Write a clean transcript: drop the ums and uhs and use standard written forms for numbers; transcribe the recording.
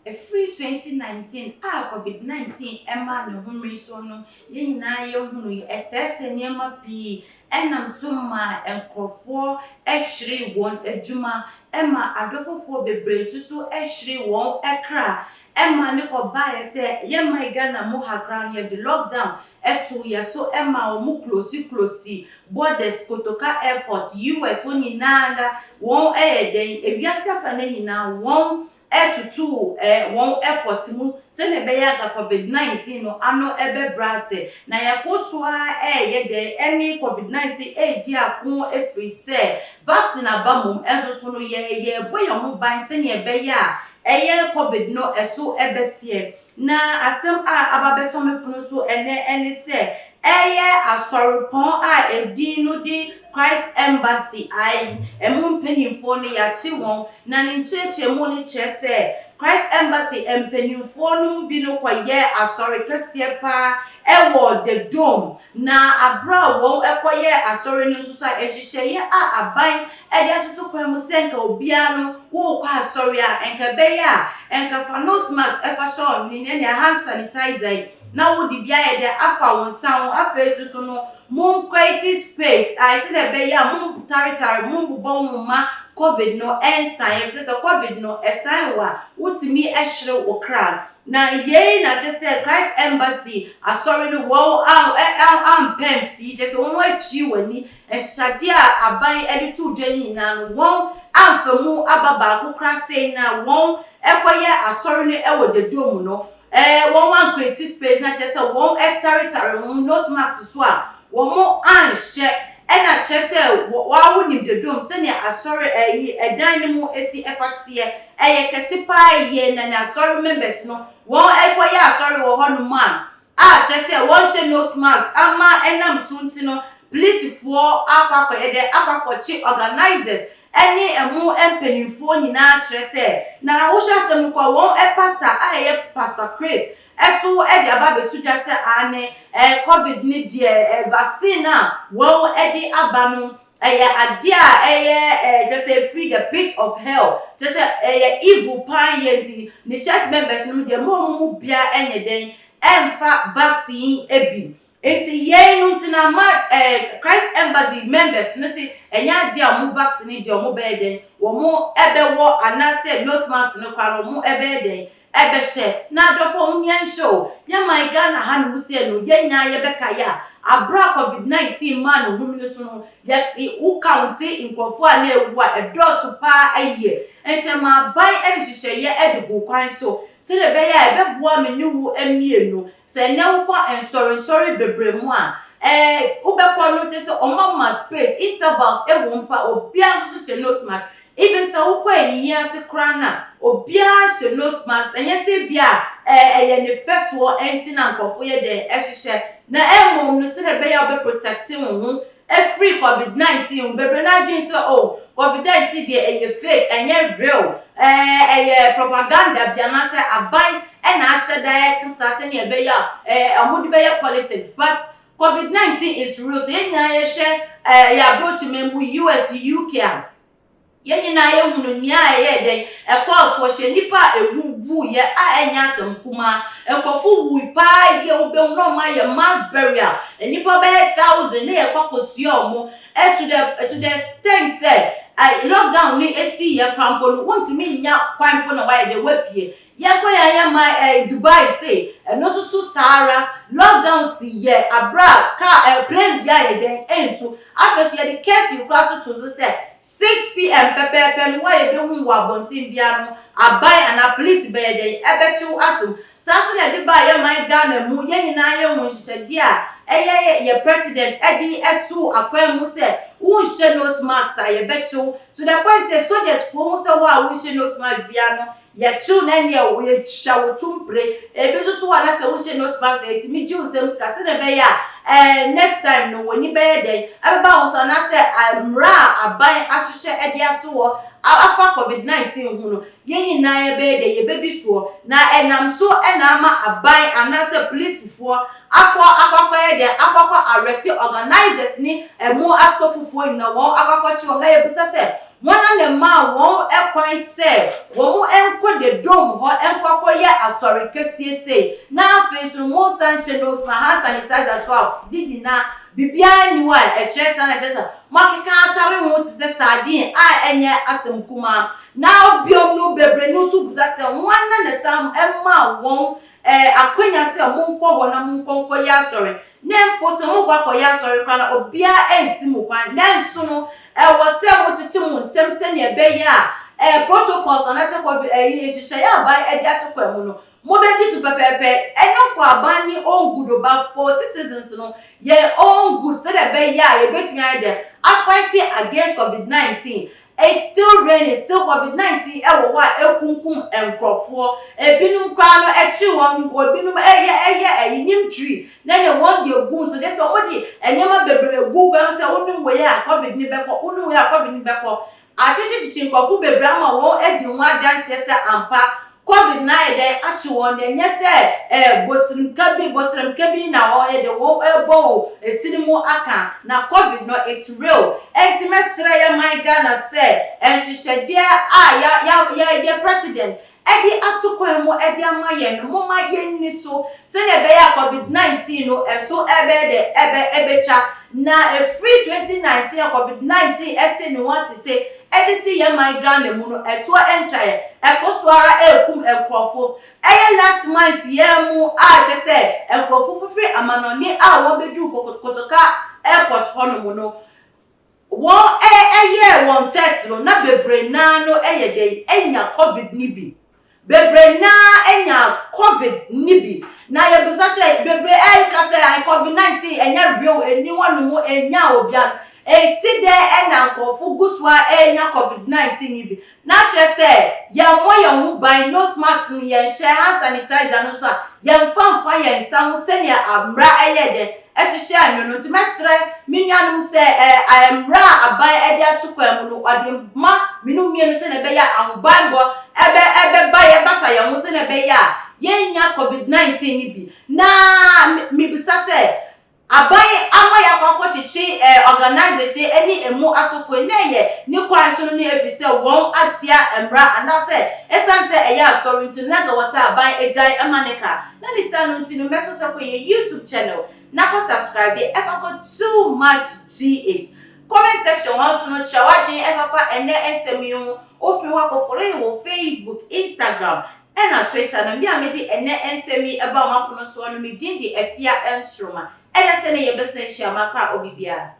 Ɛfiri 2019 a Covid 19 maa ne ho mmere so no, yɛn nyinaa yɛhunui, ɛsɛesɛe nneɛma pii, ɛnam so maa nkurɔfoɔ hweree wɔn adwuma, ɛma adɔfofoɔ bebree nso so hweree wɔn kra, ɛma ne kɔbaeɛ sɛ yɛn man Ghana mu ha koraa no yɛde lockdown too yɛ so ma wɔn close close borders, Kotoka airport, US hɔ nyinaa na wɔn yɛ dɛn, ewiase afa no nyinaa wɔn totoo wɔn airport mu sɛnea ɛbɛyɛ a anka covid 19 no ano bɛbrɛ ase. Na yɛkɔ so ara reyɛ dɛn ɛne covid 19 redi ako ɛfiri sɛ vaccine aba mmom nso so no yɛ yɛrebɔ yɛn ho ban sɛnea ɛbɛyɛ a ɛyɛ covid no ɛso bɛteɛ. Na asɛm a aba abɛtɔ me pono so ɛnnɛ ne sɛ, ɛyɛ asɔrepɔn a edin no de Christ Embassy ae, ɛmu mpanimfoɔ no yɛakye wɔn, na ne nkyerɛkyerɛmu no kyerɛ sɛ Christ Embassy mpanimfoɔ no mu bi no kɔyɛɛ asɔre kɛseɛ paa ɛwɔ The Dome. Na bere a wɔkɔyɛɛ asɔre no nso so a, nhyehyɛeɛ a aban de atoto kwan mu sɛ nka obiara no worekɔ asɔre a, nka ɛbɛyɛ a nka fa nose mask fa hyɛ wo hwene ne nea hand sanitizer yi na wode bi ayɛ dɛ afa wo nsa ho. Afei nso so no, mo create space a sɛdeɛ ɛbɛyɛ a montaretare, mombobɔ mo ho mma covid no nsan, efisɛ sɛ covid no ɛsan wo a, wotumi hyere wo kra. Na yei na kyɛ sɛ Christ Embassy asɔre no wɔn ampɛ mfii, kyɛ sɛ wɔn akyiri wɔn ani, nhyehyɛdeɛ a aban de too dwa yi nyinaa no wɔn amfa mu aba baako koraa sei na wɔn kɔyɛ asɔre no wɔ dɛdɔ mu no, wɔn ancreate space na kyɛ sɛ wɔn taretare ho nose mask so a wɔn anhyɛ, ɛna kyerɛ sɛ wɔa wonim dɛdɔm sɛnea asɔre ɛyi ɛdan no mu si ɛfa teɛ. Ɛyɛ kɛse paa yie na ne asɔre members no wɔn ɛkɔ yɛ asɔre wɔ hɔ nom a a kyerɛ sɛ wɔn hyɛ nose mask ama ɛnam so nti no polisifoɔ akɔ akɔyɛ dɛ akɔ akɔkye organisers ɛne ɛmo mpaninfoɔ nyinaa kyerɛ sɛ na wohwɛ asɛm no kɔ wɔn pastor a ɛyɛ Pastor Chris ɛso ɛde aba abɛto dwa sɛ aane ɛɛ covid no deɛ ɛɛ vaccine a wɔn ɛde aba no Ɛyɛ adeɛ a ɛyɛ ɛɛ kyerɛ sɛ ɛfiri the pit of hell, kyerɛ sɛ ɛyɛ evil paa yie nti ne church members no deɛ mo a wɔn mu biara ɛnyɛ dɛn ɛmfa vaccine yi bi. Nti yei no nti na ama ɛɛ Christ Embassy members no se ɛnyɛ adeɛ a wɔn vaccine deɛ wɔn bɛyɛ dɛn wɔn ɛbɛwɔ anaasɛ nose mask no koraa no wɔn ɛbɛyɛ dɛn ɛbɛhyɛ. Na adɔfoɔ mom yɛnhwɛ o, yɛn man Ghana ha nom sei no yɛn nyinaa yɛbɛkae a, aberɛ a covid 19 maa ne home no so no, yɛ wo counte nkurɔfoɔ a na ɛwu a, ɛdɔɔso paa ayie. Nti ɛma aban de nhyehyɛeɛ de guu kwan so sɛdeɛ ɛbɛyɛ a ɛbɛboa me ne wo mmienu. Sɛ nnɛ wokɔ nsɔrensɔre bebree mu a, ɛɛ wobɛkɔ no kyerɛ sɛ wɔama space, intervals wɔ mu paa, obiara nso so hyɛ nose mask. Even sɛ wokɔ ayiyie ase koraa no a, obiara hyɛ nose mask. Ɛnyɛ sɛ ebia ɛyɛ ne fɛsoɔ nti na nkurɔfoɔ yɛ dɛn hyehyɛ, na mmom no sɛdeɛ ɛbɛyɛ a wobɛ protect wo ho afiri covid 19 ho. Bebree no adwene sɛ oh, covid 19 deɛ ɛyɛ fake, ɛnyɛ real, ɛyɛ propaganda bi anaasɛ aban na ahyɛ da ɛka saa sɛdeɛ ɛbɛyɛ a wɔde bɛyɛ politics. But covid 19 is real. Sɛ yɛn nyinaa yɛhwɛ yɛ aborɔkyima mu, US, UK a, yɛn nyinaa yɛhunu nea ɛyɛɛ dɛn ɛkɔɔ so. Ɔhyɛ nnipa a ɛwuwuiɛ a ɛnyɛ asɛm kumaa. Nkurɔfo wui paa yie, wobɛhu na wɔn ayɛ mass burial, nnipa bɛyɛ thousand na yɛkɔ akɔsua wɔn to the extent sɛ lockdown no esi yɛ koraa mpo no, wontumi nnya kwan mpo na wɔayɛ dɛ wɔapue. Yɛkɔ yɛn yɛ man ɛɛ Dubai se ɛno nso so saa ara, lockdown si yɛ abere a car ɛɛ plane bia yɛ dɛn ɛntu. Afei so yɛde curfew koraa so to so sɛ 6 p.m. pɛpɛɛpɛ no, wo a yɛbɛhu wɔ abɔnten bia no, aban anaa police bɛyɛ dɛn ɛbɛkyew atom. Saa nso na ɛde baa yɛ man Ghana mu. Yɛn nyinaa yɛhu nhyehyɛdeɛ a ɛyɛ yɛ president ɛde ɛto akwan mu sɛ wonhyɛ nose mask a, yɛbɛkyew, to the point sɛ soldiers foɔ hu sɛ wo a wonhyɛ nose mask bia no, yɛkyew na ɛneɛ yɛtwa wo to mpire. Ebi nso so wɔ na sɛ wohyɛ nose mask a, yɛtumi gye wo nsam sika sɛdeɛ ɛbɛyɛ a a next time no w'ani bɛyɛ dɛn ɛbɛba wo so anaasɛ mmara a aban ahyehyɛ de ato hɔ afa covid 19 ho no, yɛn nyinaa yɛbɛyɛ dɛn yɛbɛdi soɔ. Na ɛnam so na ama aban anaasɛ polisifoɔ akɔ akɔakɔyɛ dɛn akɔakɔ arrest organisers ne ɛmo asɔfofoɔ nyinaa, wɔn akɔakɔkye wɔn. Na yɛbisa sɛ wɔn na ɛmaa wɔn kwan sɛ wɔn nkɔ The Dome hɔ nkɔ akɔyɛ asɔre kɛseɛ sei, na afei nso mo nsa nhyɛ nose mask, hand sanitizer so a de nyinaa biribiara nni hɔ a ɛkyerɛ saa, na kyerɛ sɛ moakeka atare ho te sɛ sardine a ɛnyɛ asɛm kumaa. Na biom no, bebree no nso bisa sɛ wɔn na na san ɛmaa wɔn akwanya sɛ monkɔ hɔ na monkɔ nkɔyɛ asɔre, na mpo sɛ monkɔ akɔyɛ asɔre koraa na obiara ɛnsi mo kwan, nanso no ɛwɔ sɛ motete mo ntɛm sɛnea ɛbɛyɛ a protocols anaasɛ kɔbi ɛyi nhyehyɛeɛ aban ɛde ato kwan mu no mobɛdi so pɛpɛɛpɛ. Ɛno for aban ne own good, but for citizens no yɛn own good, sɛdeɛ ɛbɛyɛ a yɛbɛtumi ayɛ dɛ afight against COVID-19. It's still raining, still COVID-19 ɛwɔ hɔ a ekunkum nkurɔfoɔ. Ebinom koraa no ɛkyi wɔn, ebinom ɛyɛ ɛyi neem tree na ne wɔn de egu nso de sɛ wɔn de nneɛma bebree egu kwan sɛ wɔnum wɔ yɛ a COVID ne bɛkɔ, wɔnum wɔ yɛ a COVID ne bɛkɔ. Akyekyekyekye nkurɔfoɔ bebree ama wɔn adi ho adanseɛ sɛ ampa COVID na ayɛ dɛ akye wɔn deɛ, nyɛ sɛ bosirimka bi na wɔyɛ de wɔn ɛbɔ wɔn etiri mu aka na COVID no, it's real. Eti mɛsrɛ yɛ man Ghana sɛ nhyehyɛdeɛ a ya ya yɛ yɛ president ɛde ato kwan mu ɛde ama yɛn no, moma yɛn ni so sɛnea ɛbɛyɛ a COVID-19 no ɛso ɛbɛyɛ dɛ ɛbɛtwa. Na efiri 2019 a COVID-19 ɛte ne ho ate sɛ ɛde si yɛn man Ghana mu no, ɛtoɔ ɛntwaeɛ, ɛkɔ so ara ɛrekum nkurɔfo. Ɛyɛ last month yɛn mu a kyɛ sɛ nkurɔfo fifiri amanɔne a wɔn bɛdu Kotoka Airport hɔnom no, wɔn ɛyɛ wɔn test no na bebree naa no ɛyɛ dɛ ɛnya COVID ni bi. Bebree naa ɛnya COVID ni bi, na yɛbisa sɛ bebree ɛka sɛ ayi COVID-19 ɛnyɛ real, ɛni hɔnom, ɛnya obia esi dɛ ɛna nkurɔfo gu so a ɛnya COVID-19 ni bi. Na kyerɛ sɛ yɛmmɔ yɛn ho ban, nose mask no yɛnhyɛ, hand sanitizer no nso a yɛmfa mfa yɛn nsa ho sɛnea mmara ɛyɛ dɛ ɛhyehyɛ ano no. Nti mɛsrɛ me nuanom sɛ mmara a aban ɛde ato kwan mu no, ɔde ma menu mmienu sɛnea ɛbɛyɛ ahobanbɔ ɛbɛba yɛbata yɛn ho sɛnea ɛbɛyɛ a yɛnya COVID-19 ni bi. Na mibisa sɛ aban ama yɛ akɔ akɔkyekye organisers ɛne emu asɔfo ne ɛyɛ ne kwan so no ne efi sɛ wɔn atia mmara anaasɛ ɛsan sɛ ɛyɛ asɔre nti no, na nka wɔ sɛ aban agyae ɛma ne ka na ne sa no. Nti no mɛso sɛ kɔ yɛ YouTube channel na kɔ subscribe ɛfa kɔ Too Much GH. Comment section hɔ nso no, kyerɛ w'adwene ɛfafa ɛnɛ nsɛm yi ho. Ofiri hɔ akɔ follow yɛ wɔ Facebook, Instagram ɛna Twitter. Na mmea mede ɛnɛ nsɛm yi ɛba wɔn apono soɔ no, me din de Afia Nsoroma. Ɛna sɛ ne yɛbɛsan ahyia makra obi biara.